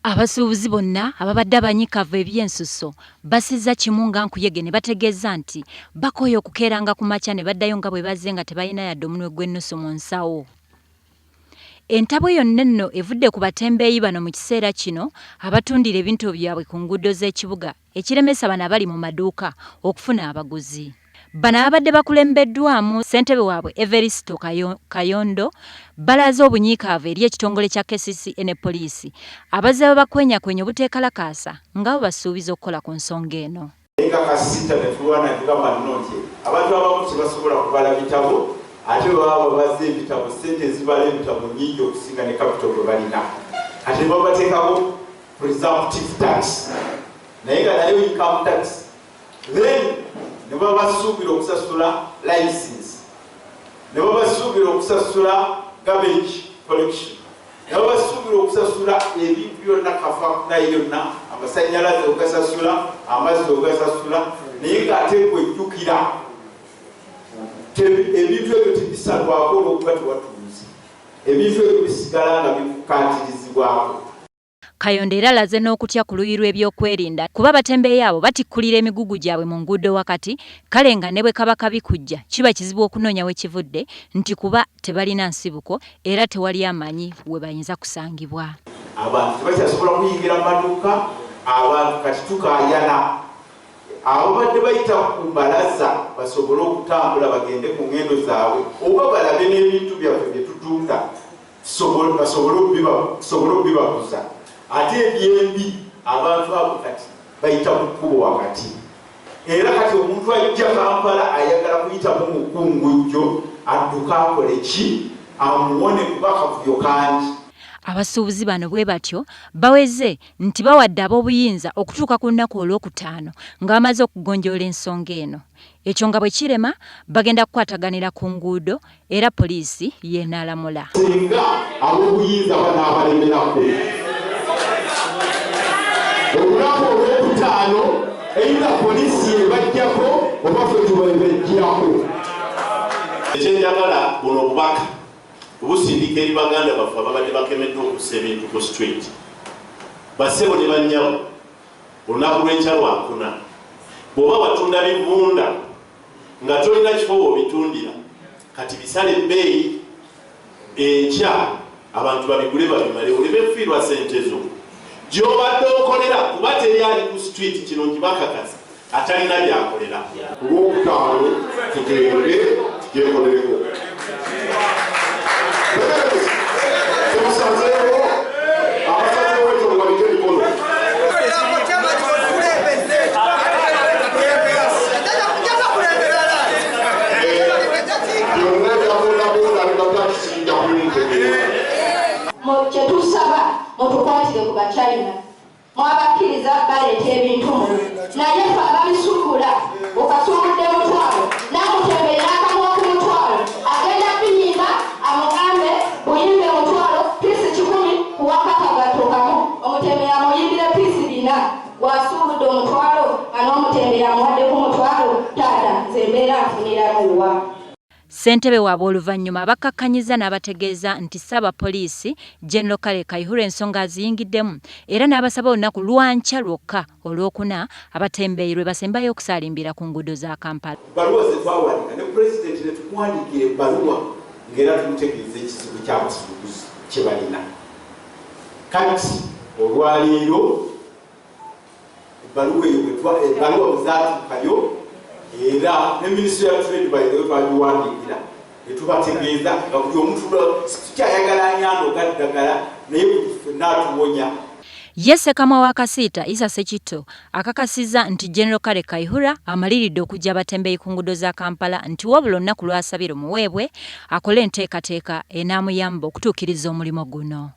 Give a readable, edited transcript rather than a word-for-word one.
Abasuubuzi bonna ababadde abanyiikavu eby'ensusso basizza kimu nga nkuyege ne bategeeza nti bakooye okukeeranga ku makya ne baddayo nga bwe bazze nga tebalina yadde omunwe gw'ennusu mu nsawo. Entabwe yonna enno evudde ku batembeeyi bano mu kiseera kino abatundira ebintu byabwe ku nguudo z'ekibuga ekiremesa bano abali mu maduuka okufuna abaguzi. Bano ababadde bakulembeddwamu ssentebe waabwe Everisito Kayondo balaze obunyiikaavu eri ekitongole kya KCCA ne poliisi abazze babakwenyakwenya obuteekalakaasa nga babasuubiza okukola ku nsonga eno. Naye nga kasita ne tulwana tugamba nno nti abantu abamu tebasobola kubala bitabo ate bwe baba babaze ebitabo ssente ezibala ebitabo nnyingi okusinga ne kapito gwe balina kati ne babateekako presumptive tax naye nga nayo income tax then ne babasuubira okusasula license ne babasuubira okusasula garbage collection ne babasuubira okusasula ebintu byonna kafakunaye yonna amasanyalaze ogasasula amazzi ogasasula naye ng'ate gwejjukira ebintu ebyo tebisalwako olwokuba tewatunze ebintu ebyo bisigala nga bikukaatirizibwako. Kayondo era alaze n'okutya ku luuyi lw'ebyokwerinda kuba abatembeeyi abo batikkulira emigugu gyabwe mu nguudo wakati kale nga ne bwe kaba kabi kujja kiba kizibu okunoonya we kivudde nti kuba tebalina nsibuko era tewali amanyi we bayinza kusangibwa. Abantu tebakyasobola kuyingira mu maduuka, abantu kati tukaayana ababadde bayita ku mbalaza basobole okutambula bagende ku ngendo zaabwe oba balabe n'ebintu byaffe bye tutunda basobole okubibaguza ate ebyembi abantu abo kati bayita mu kkubo wakati era kati omuntu ajja Kampala ayagala kuyitamu mukungujjo adduka akole ki amuwone kuba akavuyo kangi. Abasuubuzi bano bwe batyo baweze nti bawadde ab'obuyinza okutuuka ku lunaku Olwokutaano nga bamaze okugonjoola ensonga eno. Ekyo nga bwe kirema bagenda kukwataganira ku nguudo era poliisi y'enaalamula. Singa ab'obuyinza banaabalemerako olunaku olwokutaano, either poliisi y'ebaggyako oba ffe tubebeggyako. Ekyenjagala buno obubaka obusindika eri baganda baffe ababadde bakemeddwa okussa ebintu ku street, bassebo ne bannyabo, olunaku lw'enkya Lwakuna, bw'oba watunda bivunda nga tolina kifo w'obitundira, kati bisale ebbeeyi enkya abantu babigule babimale oleme kufiirwa ssente zo gy'obadde okolera kuba teri ali ku street kino nkibakakasa atalina byakolera. Ku Lwokutaano tugende tugyekolereko. Temusazeewo abasazeewo ekyo muwanike emikono. Byonna ebya bodaboda ne batakisi nja kubimutegeeza. Kyetusaba mutukwatire ku Bachina. Mwabakkiriza baleeta ebintu muno naye ffe ababisuubula okasuubudde mutwalo n'amutembeyi n'akamuwa ku mutwalo agenda biyimba amugambe buyimbe mutwalo piisi kikumi kuwako akagatto kamu omutembeyi amuyimbire piisi bina gwasuubudde omutwalo nga n'omutembeyi amuwadde ku mutwalo taata nze mbeera nfuniramu wa? Ssentebe waabwe oluvannyuma abakkakkanyizza n'abategeeza nti Ssaabapoliisi, General Kale Kayihura ensonga aziyingiddemu era n'abasaba olunaku lwa nkya lwokka, Olwokuna, abatembeeyi lwe basembayo okusaalimbira ku nguudo za Kampala. Bbaluwa ze twawandiika ne Pulezidenti ne tumuwandiikira ebbaluwa ng'era tumutegeeza ekizibu ky'abasuubuzi kye balina. Kati olwaleero Ebbaluwa eyo ebbaluwa bwe zaatuukayo era ne minisitule ya trade by the way twagiwandiikira ne tubategeeza nga buli omu tukyayagala ani anoga ddagala naye buli ffenna atuwonya. Ye Ssekamwa wa Kasiita, Isa Ssekitto akakasizza nti General Kale Kayihura amaliridde okuggya abatembeeyi ku nguudo za Kampala nti wabula olunaku lw'asabye lumuweebwe akole enteekateeka enaamuyamba okutuukiriza omulimu guno.